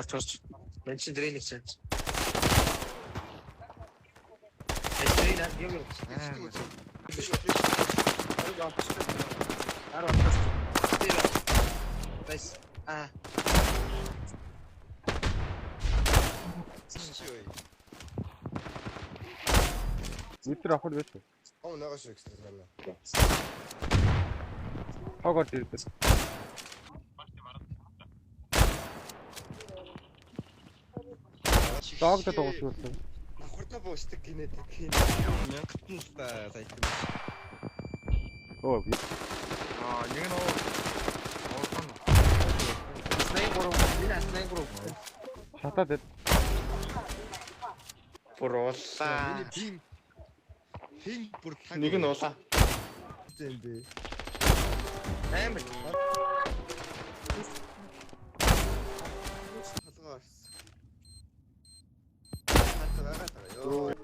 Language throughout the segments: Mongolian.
Орч орч. Мен чинь дрейник чинь. Эстрейн юм юм. Ар орч. Найс. Аа. Өдөр авах нь байсан. Оо нэгаш экстра байна. Хог орж ирдэг. Дог дэ дууссан. Давхардаа буушдаг гинэ тийм. Мянгатан л та сая юм. Оо би Аа, нэг нь уу. Уулсан. 83. Энэ 83. шатаад байд. Бүр уулаа. Миний пин пин бүр таг. Нэг нь уулаа. юм бэ. Амар. Толгой орсон. Хатгаа гатгаа. Йоо.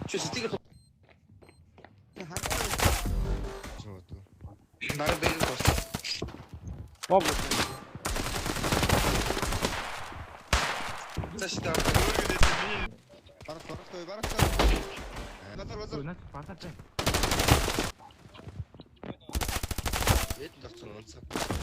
Чи сэтгэл Хатгаа. Шууд. бараг бэг дууссан. Боб. Цааш та. Бараг бараг той бараг. Базар базар. Наач базарч. Эд орсон унцаа.